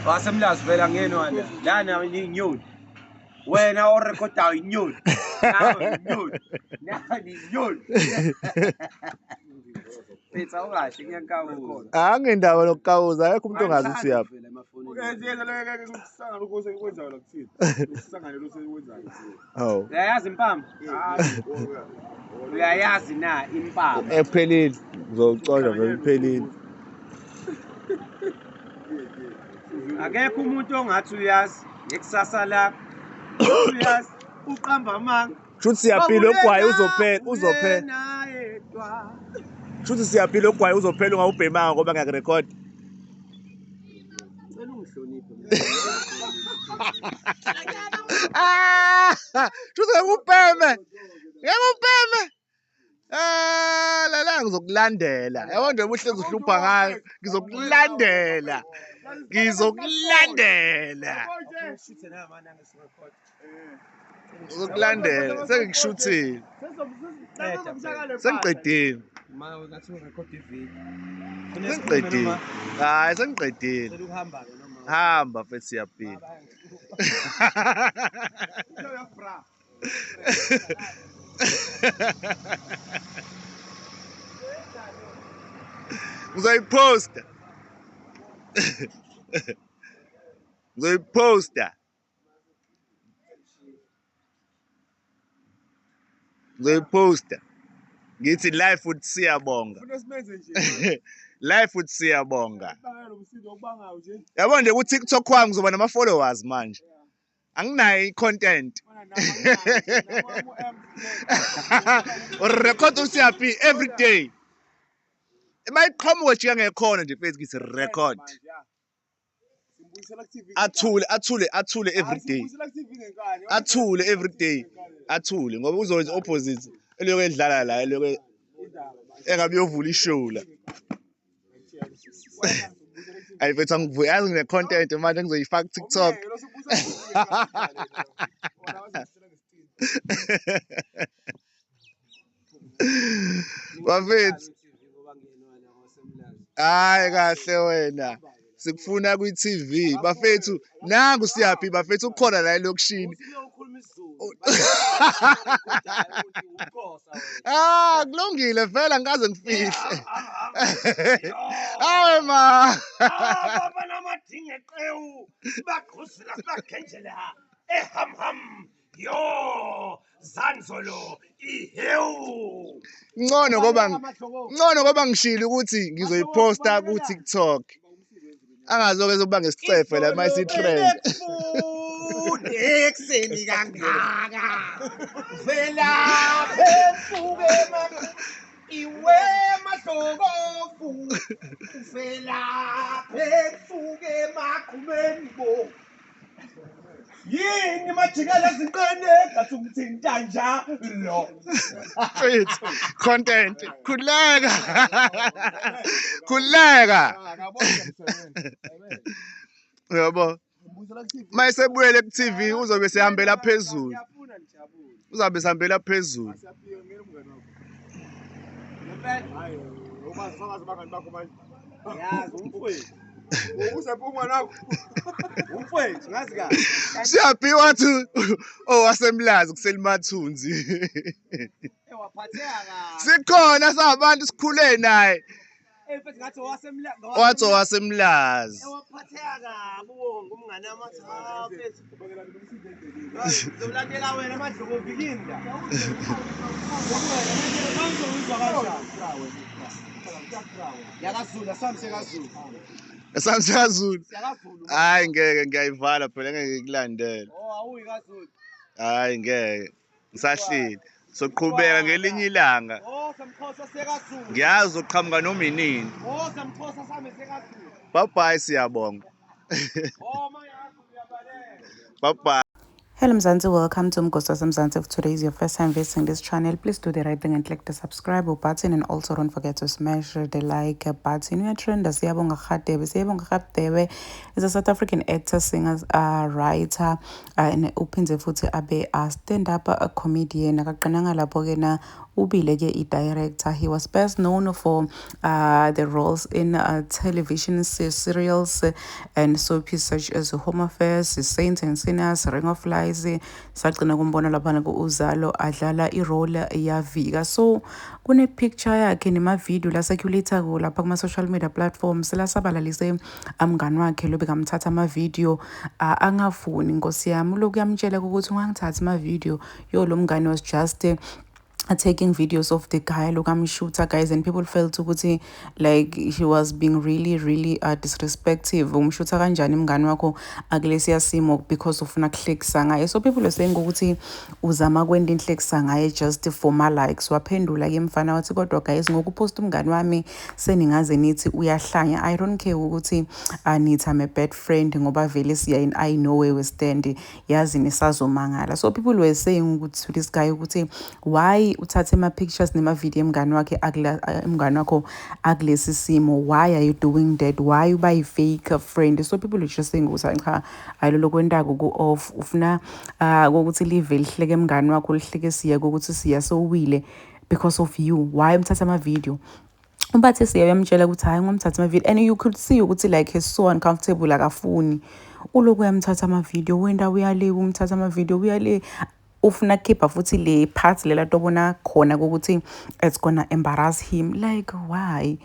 WaseMlazi vele angenwa la. Lana inyoni. Wena orekhodayo inyoni. Nawe inyoni. Nani inyoni. Phetha ukahle ngiyankawuza. Angindawo lokukawuza, akekho umuntu ongazi ukuthi uyaphi. Hawu. Uyayazi impama? Uyayazi na impama? Ephelile. Ngizowucosha vele iphelile. Akekho umuntu ongathi uyazi ngekusasa lakho. Uyazi uqamba amanga. Shuthi siyaphila ogwayi uzophela, uzophela. Uyena yedwa. Shuthi siyaphila ogwayi uzophela ungawubhemanga ngoba ngiyakurekhoda. Cela ungihloniphe. Ah! Shuthi ngeke ubheme. Ngeke ubheme. Ah, la la ngizokulandela. Yabo nje ubuhlezi uhlupha ngayo. Ngizokulandela. Ngizokulandela. Shuthe namanje ngisirecord. Ngizokulandela. Sengikushuthile. Sengiqedile. Ma ngathi urecord ivideo. Sengiqedile. Hayi sengiqedile. Cela ukuhamba ke noma. Hamba mfethu siyaphila. Ngizoyiposta. Ngizoyiposta. Ngizoyiposta. Ngithi life with Siyabonga. Life with Siyabonga. Yabo nje ku TikTok wami ngizoba nama followers manje. Anginayo i-content. Record uSiyaphi every day. Mayiqhamuka jika ngekhona nje mfethu ngithi record. Athule athule athule every day. Athule every day. Athule ngoba uzokwenza opposite elokhu edlala la elokhu engabe uyovula ishow la. Ayi mfethu angivuyi yazi ngine content manje ngizoyifaka ku TikTok. Bafethu hayi kahle wena. Sikufuna kwi-TV bafethu nangu siyaphi bafethu ukhona la elokishini. Ukhuluma isiZulu. Ah kulungile vele angikaze ngifihle. Hawe ma. Baba namadinga eqewu sibaqhuzela sibagenjela ehamham yo zanzolo ihewu Ngcono ngoba ngcono ngoba ngishilo ukuthi ngizoyiposta ku TikTok. Angazoke zokuba ngesicefe la mayisi trend. Ekuseni kangaka vela phesuke iwe madlokovu vela phesuke maqhumeni bo yini majikela ezinqene ngathi umthinta njalo Mfethu content khuleka. Khuleka. Yabo. Mayesebuyele ku TV uzobe sehambela phezulu. Ngiyafuna nijabule Uzabe sehambela phezulu. Yazi umfowethu. Umfowethu ngazi kahle. Siyaphi wathi owasemlazi kuselimathunzi. Ewaphatheka kahle. Sikhona sabantu sikhule naye. Eh mfethu ngathi owasemlazi. Wathi owasemlazi. Ewaphatheka kabi uwonke umngane wami athi ha mfethu. Ngizolandela wena madlokovi kimi la. YakaZulu asamse kaZulu. Esamsazulu. Siyakazulu. Hayi ngeke ngiyayivala phela ngeke ngikulandele. Oh awuyi kaZulu. Hayi ngeke. Ngisahleli. Soqhubeka ngelinye ilanga. Oh samxhosa sekaZulu. Ngiyazi uqhamuka noma inini. Oh samxhosa sami sekaZulu. Bye bye siyabonga. Oh mayazi uyabaleka. Bye bye. Hello Mzansi, welcome to Mgosi Mzansi. If today is your first time visiting this channel, please do the right thing and click the subscribe button and also don't forget to smash the like button. We are trend Siyabonga Radebe. Siyabonga Radebe is a South African actor, singer, writer, and uphinde futhi abe a stand-up a comedian. Akaqinanga lapho ke na Ubile ke i-director. He was best known for the roles in television serials and soapies such as Home Affairs, Saints and Sinners, Ring of Lies. Sagcina kumbona laphana ku-Uzalo adlala i-role yaVika. So kune-picture yakhe nema-video la-circulate-ako lapha kuma-social media platforms lasabalalise amngani wakhe lo bekamthatha ama-video angafuni, nkosi yami. Lokhu yamtshela ukuthi ungangithathi ama-video. Yo, lo mngani was just taking videos of the guy look amshooter, guys, and people felt ukuthi like he was being really, really disrespectful. Umshutha kanjani mngani wakho akulesiya simo because ufuna kuhlekisa ngaye? So people are saying ukuthi uzama kwenta inhlekisa ngaye just for ma likes. Waphendula ke mfana wathi, "Kodwa guys, ngokuposta umngani wami seningaze nithi uyahlanya. I don't care ukuthi nithi I'm a bad friend ngoba vele siya I know where we stand. Yazi nisazomangala." So people were saying ukuthi to this guy ukuthi why uthathe ama-pictures nema-video emngani wakhe emngani wakho akulesi simo? Why are you doing that? Why uba yi-fake friend? So people were just saying ukuthi cha, ayilo lokwentako ku-off. Ufuna ukuthi live lihleke emngani wakho, lihleke siya ukuthi siya sowile because of you. Why umthatha ama-video? Ubathe siya uyamtshela ukuthi hhayi, ngomthatha ama-video, and you could see ukuthi like he's so uncomfortable, akafuni. Uloku uyamthatha ama-video, wenda uyale, umthatha ama-video, uyale, ufuna kukhipha futhi le part lela tobona khona ukuthi it's gonna embarrass him. Like, why?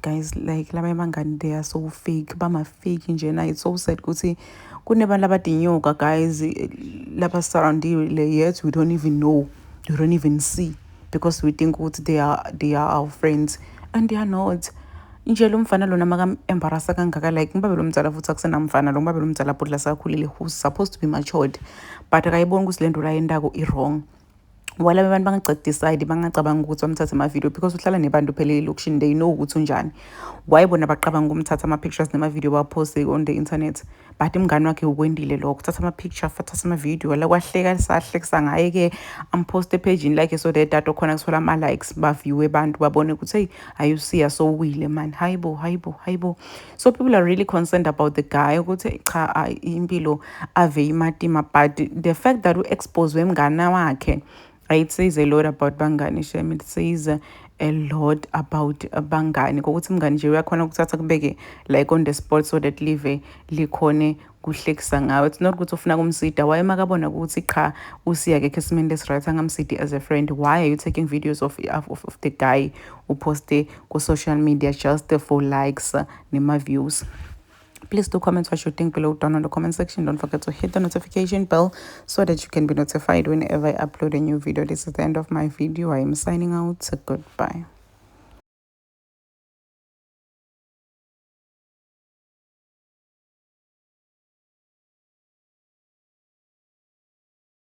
Guys, like labanye abangani, they are so fake, bama-fake njena. It's so sad ukuthi kunebantu labadinyoka, guys, laba-surroundile, yet we don't even know, we don't even see, because we think ukuthi they are our friends and they are not. Nje lo mfana lona makam-embarrassa kangaka, like ngibabe lo mdzala futhi akusenamfana lo, ngibabe lo mdzala bhuti lasakhulile who's supposed to be matured, but akayiboni ukuthi le nto layentako i-wrong. Wala abantu bangacedecide, bangacabanga ukuthi bamthathe ama-video because uhlala nebantu phela elokishini, they know ukuthi unjani. Why bona baqabanga ukumthatha ama-pictures nema-video bawaphoste on the internet? But umngani wakhe ukwendile lokho, uthatha ama-picture, fathatha ama-video la kwahleka sahlekisa ngaye-ke, amposte ephejini lakhe so that ato khona kuthola ama-likes, baviewe abantu babone ukuthi hey, ayusiya sowile man. Hayibo, hayibo, hayibo. So people are really concerned about the guy ukuthi cha, impilo ave imatima, but the fact that u-expose mngana wakhe, it says a lot about bangani shem. It says a lot about bangani kokuthi mngani nje uyakhona ukuthatha kubeke like on the spot so that live likhone kuhlekisa ngawe. It's not ukuthi ufuna kumsida. Why makabona ukuthi cha, usiya akekho esimeni lesi-right, angamsidi as a friend? Why are you taking videos of the guy, uposte ku-social media just for likes nema-views? Please do comment what you think below down in the comment section. Don't forget to hit the notification bell so that you can be notified whenever I upload a new video. This is the end of my video. I am signing out. Goodbye.